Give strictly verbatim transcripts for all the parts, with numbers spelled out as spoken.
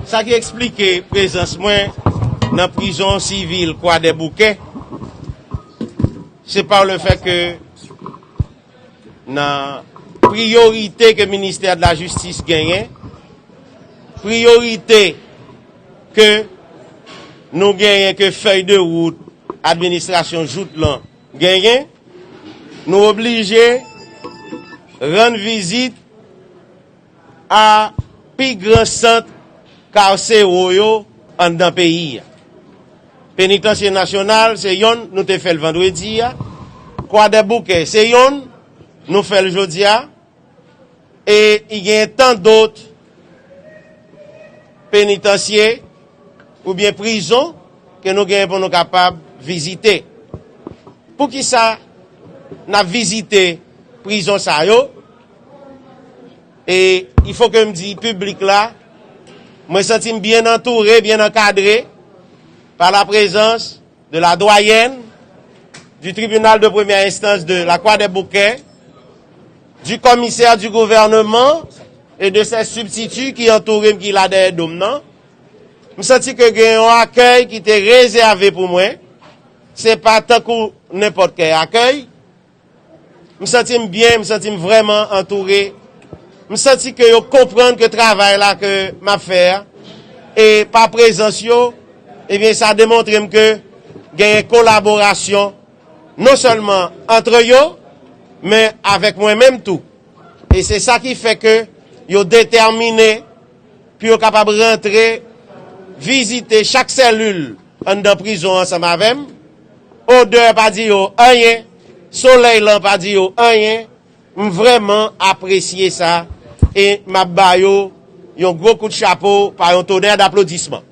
Sa ki eksplike prezans mwen nan prizon sivil Kwadèboukè, se pa le fè ke nan priyorite ke ministè de la jistis genyen, priyorite ke nou genyen, ke fèy de wout administrasyon jout lan genyen, nou oblije rann vizit a pi gran sant karsero yo anndan peyi a. Penitansye Nasyonal se yonn, nou te fè l vandredi a. Kwadèboukè se yonn, nou fè l jodi a. E i gen tan dòt penitansye oubyen prizon ke nou genyen pou nou kapab vizite. Poukisa n ap vizite prizon sa yo? E il faut que m di piblik la, mwen santi m byen antoure, byen ankadre pa la prezans de la doyenne du tribunal de première instance de la Croix des Bouquets, du commissaire du gouvernement et de ses substituts ki antoure m, ki la dèyè do m nan. M santi ke gen yon akèy ki te rezève pou mwen. Se pa tankou nenpòt kèy akèy. M santi m byen, m santi m vrèman antoure. M santi ke yo konprann ke travay la ke m ap fè a, e pa prezans yo, ebyen, sa demontre m ke genyen kolaborasyon non sèlman antre yo, men avèk mwen menm tou. E se sa ki fè ke yo detèmine pou yo kapab rantre, vizite chak selil anndan prizon ansanm avè m. Odè pa di yo anyen, solèy lan pa di yo anyen. M vrèman apresye sa e m ap ba yo yon gwo kout chapo pa yon tonè daplodisman.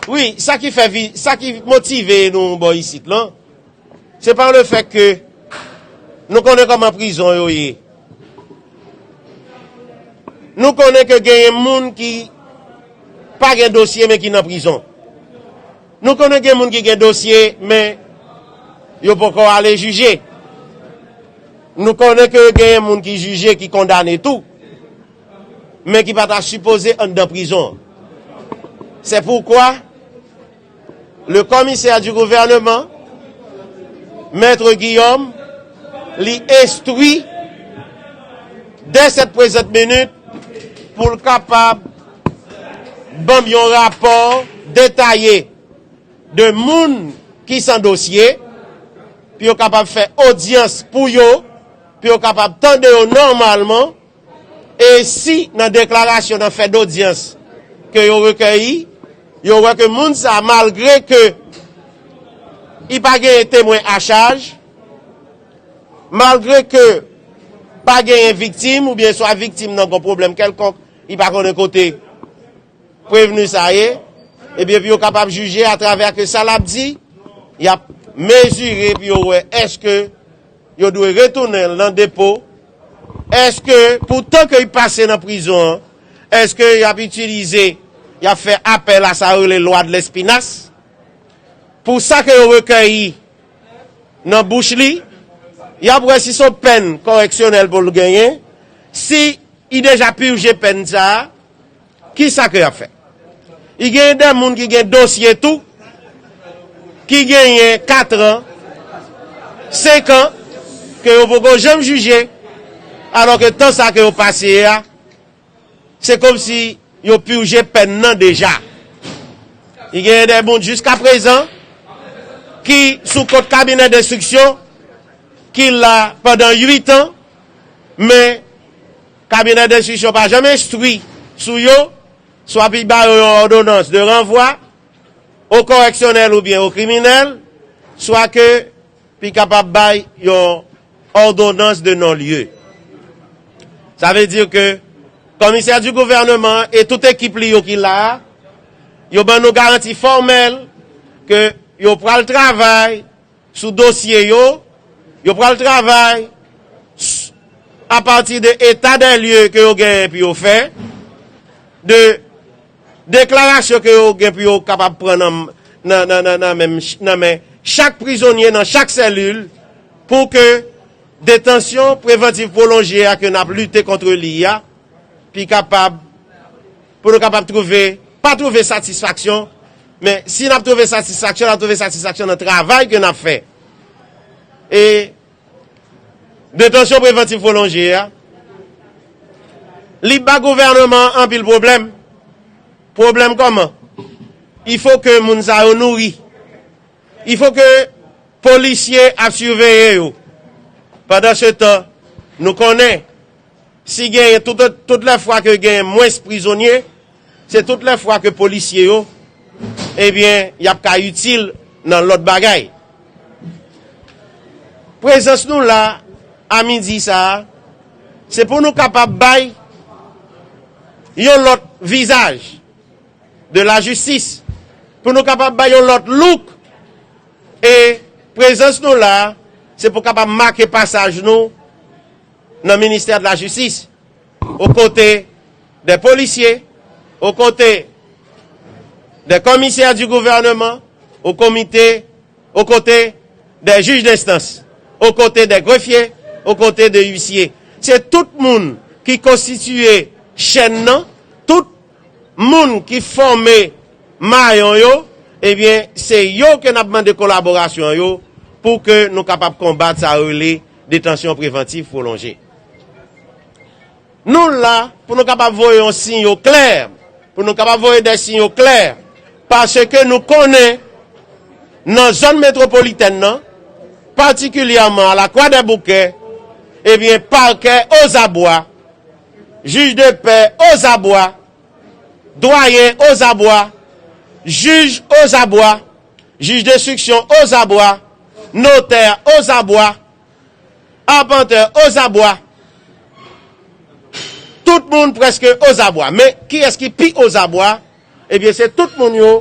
Wi, sa ki fè vi, sa ki motive nou bò isit lan, se pa le fè ke nou konnen kòman prizon yo ye. Nou konnen ke genyen moun ki pa gen dosye men ki nan prizon. Nou konnen gen moun ki gen dosye men yo poko ale jije. Nou konnen ke genyen moun ki jije, ki kondane tou, men ki pa ta sipoze anndan prizon. C'est pourquoi le commissaire du gouvernement, Maître Guillaume, li enstwi dès cette présente minute pou l kapab ban m yon rapò detaye de moun ki san dosye, pou yo kapab fè odyans pou yo, pou yo kapab tande yo nòmalman, e si nan deklarasyon, nan fè dodyans ke yo rekèyi, yo wè ke moun sa, malgre ke li pa genyen temwen a chaj, malgre ke pa genyen viktim, oubyen swa viktim nan gon pwoblèm kèlkonk, li pa konnen kote prevni sa ye, ebyen, pou yo kapab jije atravè ke sa l ap di, y ap mezire pou yo wè èske yo dwe retounen l nan depo, èske pou tan ke y pase nan prizon an, èske y ap itilize, y ap fè apèl a sa yo rele lwa de lèspinas, pou sa ke yo rekèyi nan bouch li, y ap wè si se yon pèn kòreksyonèl pou l genyen, si li deja pije pèn sa a, kisa ke y ap fè? Li genyen de moun ki gen dosye tou, ki genyen kat an, senk an, ke yo poko janm jije, alò ke tan sa ke yo pase a, se kòmsi yo pije pèn nan deja. Li genyen de moun jiskaprezan ki sou kont kabinè denstriksyon, ki la pandan uit an, men kabinè denstriksyon pa janm enstwi sou yo, swa pou l ba yo yon òdonans de ranvwa, o kòreksyonèl oubyen o kriminèl, swa ke pou l kapab bay yon òdonans de non-lye. Sa vle di ke komisè di gouvènman e tout ekip li yo ki la a, yo ban nou garanti fòmèl ke yo pral travay sou dosye yo, yo pral travay s-, apati de eta dè lye ke yo genyen pou yo fè, de deklarasyon ke yo gen pou yo kapab pran nan, nan, nan, nan, nan men, nan men chak prizonye, nan chak selil, pou ke detansyon prevantiv pwolonje a ke n ap lite kont li a, pi kapab, pou nou kapab twouve, pa twouve satisfaksyon, men si n ap twouve satisfaksyon, n ap twouve satisfaksyon nan travay ke n ap fè. E detansyon prevantiv pwolonje a, li ba gouvènman an anpil pwoblèm. Pwoblèm kòman? Il faut que moun sa yo nouri. Il faut que polisye ap siveye yo. Pandan se tan, nou konnen, si genyen, tout, tout lè fwa ke genyen mwens prizonye, se tout lè fwa ke polisye yo, ebyen, y ap ka itil nan lòt bagay. Prezans nou la, a midi sa a, se pou nou kapab bay yon lòt vizaj de la jistis, pou nou kapab bay yon lòt look, e prezans nou la, se pou kapab make pasaj nou nan ministè de la jistis, aux côtés des policiers, aux côtés des commissaires du gouvernement, au comité, aux côtés des juges d'instance, aux côtés des greffiers, aux côtés des huissiers. Se tout moun ki konstitiye chèn nan, tout moun ki fòme mayon yo, ebyen, se yo ke n ap mande kolaborasyon yo pou ke nou kapab konbat sa yo rele detansyon prevantiv pwolonje. Nou la pou nou kapab voye yon siyo klè, pou nou kapab voye de siyo klè, paske nou konnen nan zòn metwopolitèn nan, patikilyèman a Lakwadèboukè, ebyen, pakè ozabwa, jij de pè ozabwa, dwayen ozabwa, jij ozabwa, jij denstriksyon ozabwa, notè ozabwa, apantè ozabwa, tout moun prèske ozabwa. Men kiyès ki pi ozabwa? Ebyen, se tout moun yo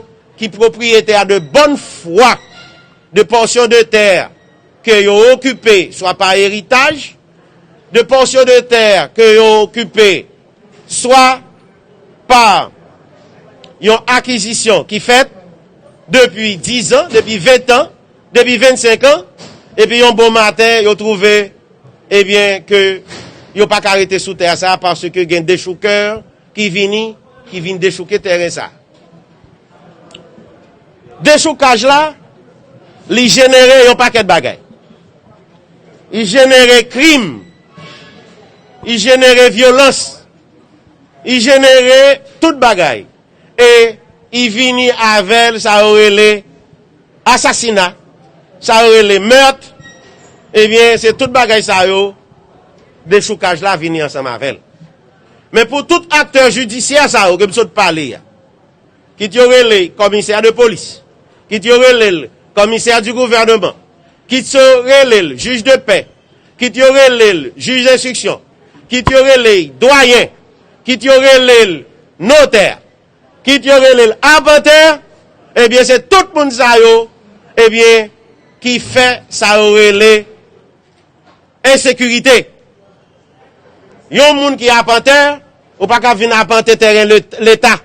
ki pwopriyetè de bonne foi de portion de terre que yo okipe swa pa eritaj, de portion de terre que yo okipe swa pa yon akizisyon ki fèt depi diz an, depi ven an, depi vennsenk an, epi yon bon maten, yo twouve, ebyen, ke yo pa ka rete sou tè sa a paske gen dechoukè ki vini, ki vin dechouke tèren sa a. Dechoukaj la, li jenere yon pakèt bagay. Li jenere krim, li jenere vyolans, li jenere tout bagay. E li vini avè l, sa yo rele asasina, sa yo rele mèt, ebyen, se tout bagay sa yo, dechoukaj la vini ansanm avè l. Men pou tout aktè jidisyè sa yo ke m sot pale a, kit yo rele kòmisè de polis, kit yo rele l kòmisè di gouvènman, kit yo rele l jij de pè, kit yo rele l jij denstriksyon, kit yo rele l dwayen, kit yo rele l notè, kit yo rele l apantè, ebyen, se tout moun sa yo, ebyen, ki fè sa yo rele ensekirite. Yon moun ki apantè, ou pa ka vin apante tèren le- Leta.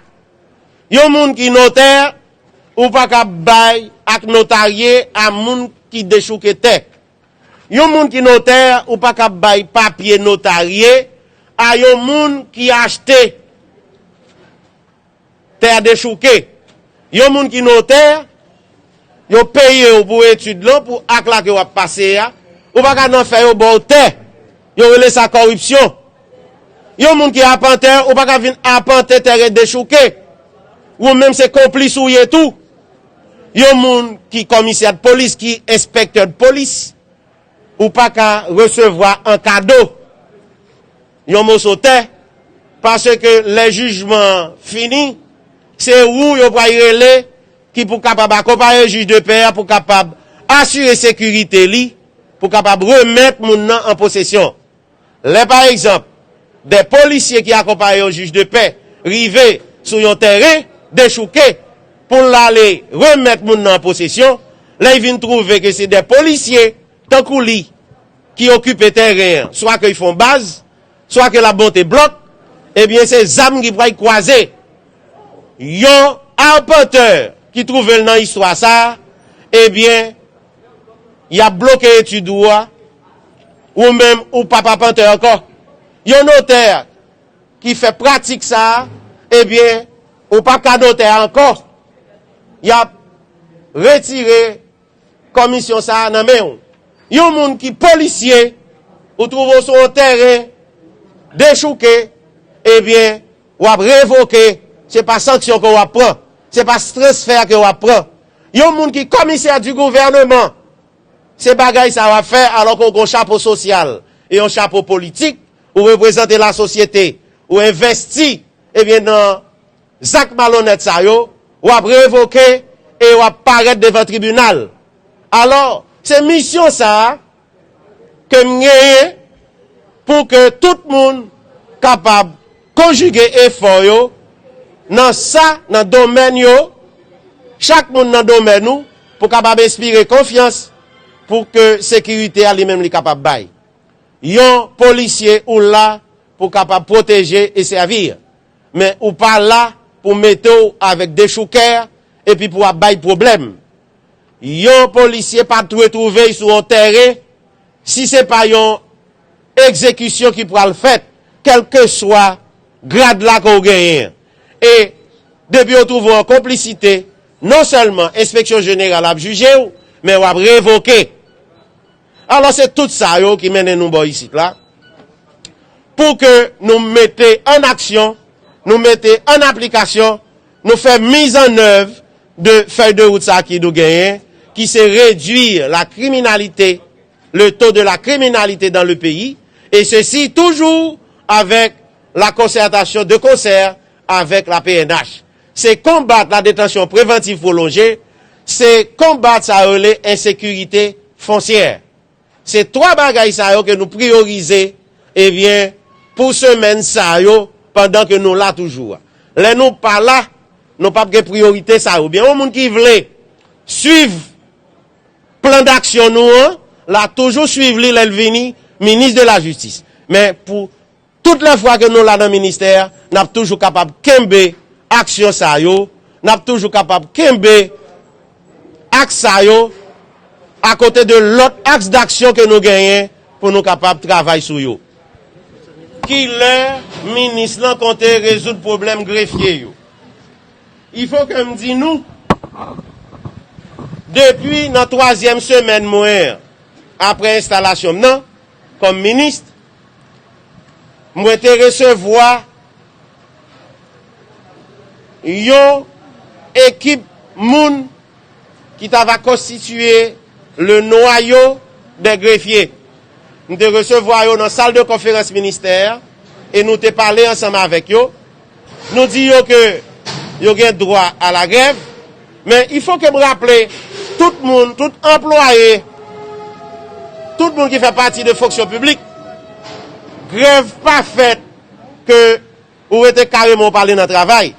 Yon moun ki notè, ou pa ka bay ak notarye a moun ki dechouke tè. Yon moun ki notè, ou pa ka bay papye notarye a yon moun ki achte tè dechouke. Yon moun ki notè, yo peye w pou etid lan, pou ak la ke w ap pase a, ou pa ka nan fè yo ba w tè. Yo rele sa kòripsyon. Yon moun ki apantè, ou pa ka vin apante tèren dechouke. Ou menm se konplis ou ye tou. Yon moun ki kòmisè de polis, ki enspektè de polis, ou pa ka resevwa an kado yon moso tè, paske lè jijman an fini, se ou yo pral rele ki pou kapab akonpaye jij de pè a, pou kapab asire sekirite li, pou kapab remèt moun nan an posesyon. Lè, pa egzanp, de polisye ki akonpaye yon jij de pè rive sou yon tèren dechouke pou l ale remèt moun nan an posesyon, lè y vin twouve ke se de polisye tankou li ki okipe tèren an, swa ke y fè yon baz, swa ke l ap monte blòk, ebyen, se zam ki pral kwaze. Yon apantè ki twouve l nan istwa sa a, ebyen, y ap bloke etid ou a, ou menm ou p ap apantè ankò. Yon notè ki fè pratik sa a, ebyen, ou p ap ka notè ankò. Y ap retire komisyon sa a nan men w. Yon moun ki polisye, ou twouve w sou yon tèren dechouke, ebyen, w ap revoke, se pa sanksyon ke w ap pran, se pa transfè ke w ap pran. Yon moun ki komisè di gouvèneman, se bagay sa w ap fè alò ke w gen yon chapo sosyal e yon chapo politik, ou reprezante lasosyete, ou envesti, ebyen, nan zak malonèt sa yo, w ap revoke e w ap parèt devan tribinal. Alò, se misyon sa a ke m genyen pou ke tout moun kapab konjige efò yo nan sa, nan domèn yo, chak moun nan domèn ou, pou kapab enspire konfyans pou ke sekirite a li menm li kapab bay. Yon polisye ou la pou kapab pwoteje e sèvi. Men ou pa la pou mete w avèk dechoukè epi pou w ap bay pwoblèm. Yon polisye pa dwe twouve l sou yon tèren si se pa yon egzekisyon ki pral fèt, kèlkeswa grad la ke w genyen. E depi yo twouve w an konplisite, non sèlman enspeksyon jeneral ap jije w, men w ap revoke. Alò, se tout sa yo ki mennen nou bò isit la, pou ke nou mete an aksyon, nou mete an aplikasyon, nou fè mizannèv de fèy de wout sa ki nou genyen, ki se réduire la criminalité, le taux de la criminalité dans le pays, et ceci toujours avec la concertation de concert avec la P N H. Se konbat la détention préventive prolongée, se konbat sa yo rele ensekirite fonsyè. Se twa bagay sa yo ke nou priyorize, ebyen, pou semèn sa yo, pandan ke nou la toujou a. Lè nou pa la, nou p ap gen priyorite sa yo. Byen, yon moun ki vle swiv plan d'aksyon nou an, l ap toujou swiv li lè l vini minis de la jistis. Men pou tout lè fwa ke nou la nan ministè a, n ap toujou kapab kenbe aksyon sa yo, n ap toujou kapab kenbe aks sa yo, akote de lòt aks d'aksyon ke nou genyen pou nou kapab travay sou yo. Kilè minis lan konte rezoud pwoblèm grefye yo? Il faut que m di nou, depi nan twazyèm semèn mwen an, apre enstalasyon m nan, kòm minis, mwen te resevwa yon ekip moun ki ta va konstitiye le noyau des greffiers. M te resevwa yo nan sal de konferans ministè a e nou te pale ansanm avèk yo. Nou di yo ke yo gen dwa a la grèv, men il faut que m raple tout moun, tout anplwaye, tout moun ki fè pati de fonksyon piblik, grèv pa fèt ke ou rete kareman ou pa ale nan travay.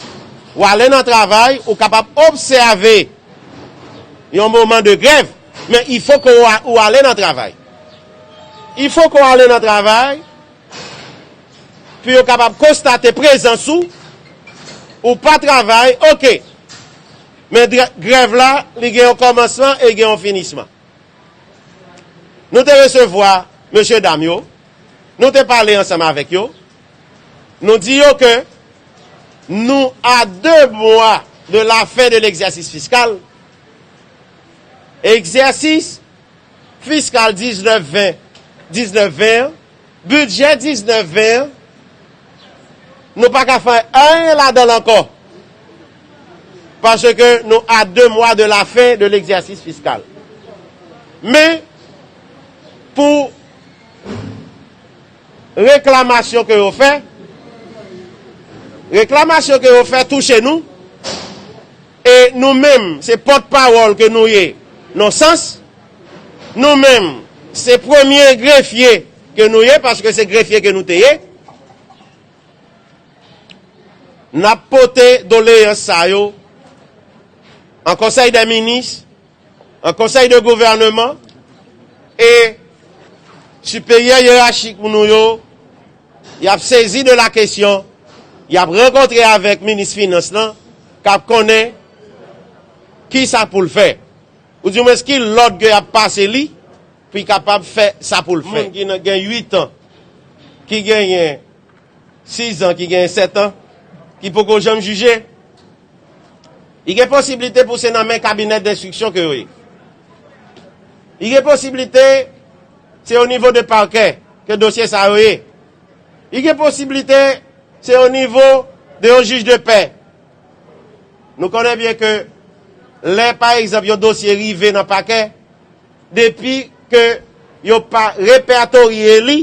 Ou ale nan travay, ou kapab obsève yon moman de grèv, men il faut que ou a- ou ale nan travay. Il faut que ou ale nan travay pou yo kapab konstate prezans ou, ou pa travay, oke. Men dra- grèv la, li gen yon kòmansman e gen yon finisman. Nou te resevwa mesye dam yo, nou te pale ansanm avèk yo, nou di yo ke nou a de mwa de la fen de legzèsis fiskal, egzèsis fiskal diznèf ven, diznèf ven an, bidjè diznèf ven an, nou pa ka fè anyen ladan l ankò. Paske nou a de mwa de la fen de legzèsis fiskal. Men, pou reklamasyon ke yo fè, reklamasyon ke yo fè touche nou, e nou menm, se pòtpawòl ke nou ye, nan sans, nou menm, se premye grefye ke nou ye, paske se grefye ke nou te ye. N ap pote doleyans sa yo an konsèy dè minis, an konsèy de gouvèneman, e siperyè yerachik nou yo, y ap sezi de la kesyon, y ap rankontre avèk minis finans lan, k ap konnen kisa pou l fè. Oudimwens ki lòd ke y ap pase li, pou l kapab fè sa pou l fè. Moun ki nan gen uit an, ki genyen sizan, ki gen sèt an, ki poko janm jije. Li gen posiblite pou se nan men kabinè denstriksyon ke yo ye. Li gen posiblite se o nivo de pakè ke dosye sa yo ye. Li gen posiblite se o nivo de yon jij de pè. Nou konnen byen ke lè, pa egzanp, yon dosye rive nan pakè, depi ke yo pa repètorye li,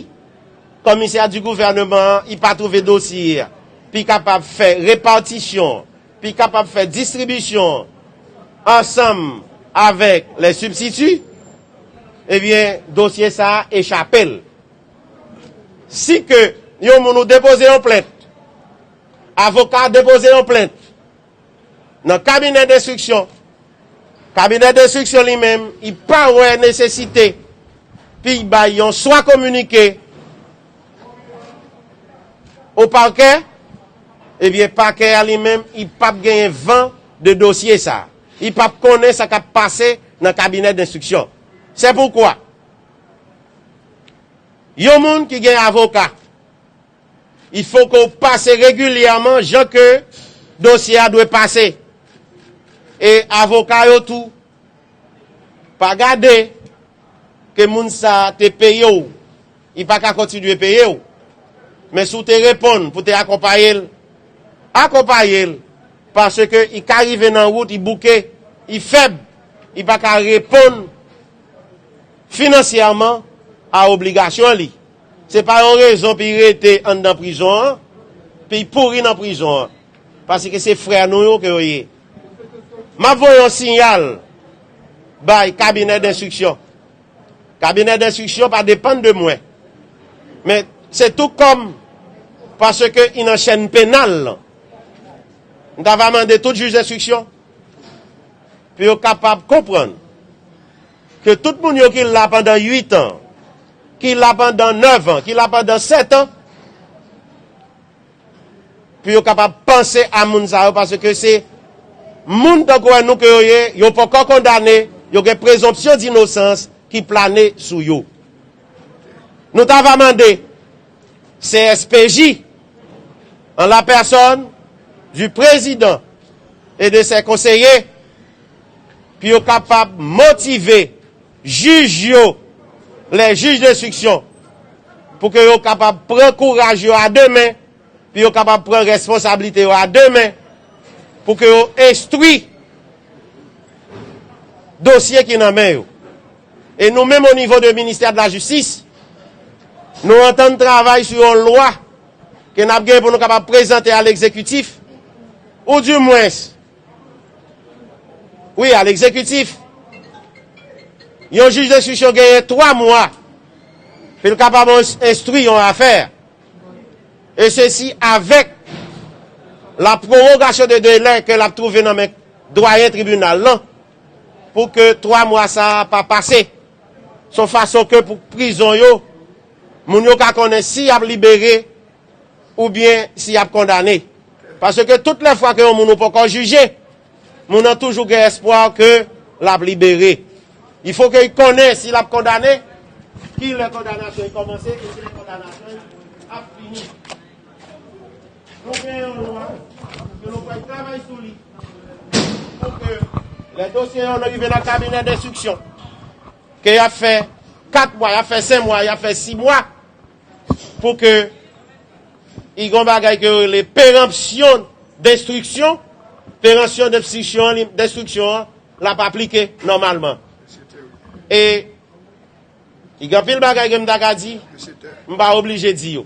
komisè di gouvènman an, li pa twouve dosye a, pou li kapab fè repatisyon, pou li kapab fè distribisyon ansanm avèk lè sibstiti, ebyen, dosye sa a echape l. Si ke yon moun ou depoze yon plent, avoka a depoze yon plent nan kabinè denstriksyon, kabinè denstriksyon li menm, li pa wè nesesite pou li bay yon swa kominike o pakè, ebyen, pakè a li menm, li p ap genyen van de dosye sa. Li p ap konnen sa k ap pase nan kabinè denstriksyon. Se poukwa, yon moun ki gen avoka, il faut que w pase regilyèman jan ke dosye a dwe pase. E avoka yo tou, pa gade ke moun sa a te peye w, li pa ka kontinye peye w. Men si w te reponn pou te akonpaye l, akonpaye l, paske li ka rive nan wout, li bouke, li fèb, li pa ka reponn finansyèman a obligasyon li. Se pa yon rezon pou li rete anndan prizon an, pou li pouri nan prizon an. Paske se frè nou yo ke yo ye. M ap voye yon siyal bay kabinè denstriksyon. Kabinè denstriksyon pa depann de mwen. Men se tou kòm, paske li nan chèn penal lan. M ta va mande tout jij denstriksyon pou yo kapab konprann ke tout moun yo ki la pandan uit an, ki la pandan nèf an, ki la pandan sèt an, pou yo kapab panse a moun sa yo, paske se moun tankou nou ke yo ye, yo poko kondane, yo gen prezonpsyon dinosans ki plane sou yo. Nou ta va mande C S P J, en la personne du président et de ses conseillers, pou yo kapab motive jij yo, les juges d'instruction, pou ke yo kapab pran kouraj yo a de men, pou yo kapab pran responsablite yo a de men, pou ke yo enstwi dosye ki nan men yo. E nou menm, o nivo de ministè de la jistis, nou antann travay sou yon lwa ke n ap gen pou nou kapab prezante a legzekitif, ou dimwens, wi, a legzekitif, yon jij denstriksyon genyen twa mwa pou l kapab ins-, enstwi yon afè. E sesi avèk la pwowogasyon de delè ke l ap twouve nan men dwayen tribinal lan, pou ke twa mwa sa a pa pase. Se yon fason ke pou prizon yo, moun yo ka konnen si y ap libere oubyen si y ap kondane. Paske tout lè fwa ke yon moun ou poko jije, moun nan toujou gen espwa ke l ap libere. Il faut que l konnen si l ap kondane, ki lè kondanasyon l kòmanse e ki lè kondanasyon l ap fini. Nou gen yon lwa ke nou pral travay sou li pou ke lè dosye yo rive nan kabinè denstriksyon, ke y ap fè kat mwa, y ap fè senk mwa, y ap fè sis mwa, pou ke li gen yon bagay ke yo rele peranpsyon denstriksyon, peranpsyon denstriksyon an, li, denstriksyon an, l ap aplike nòmalman. E li gen anpil bagay ke m ta ka di, m pa oblije di yo.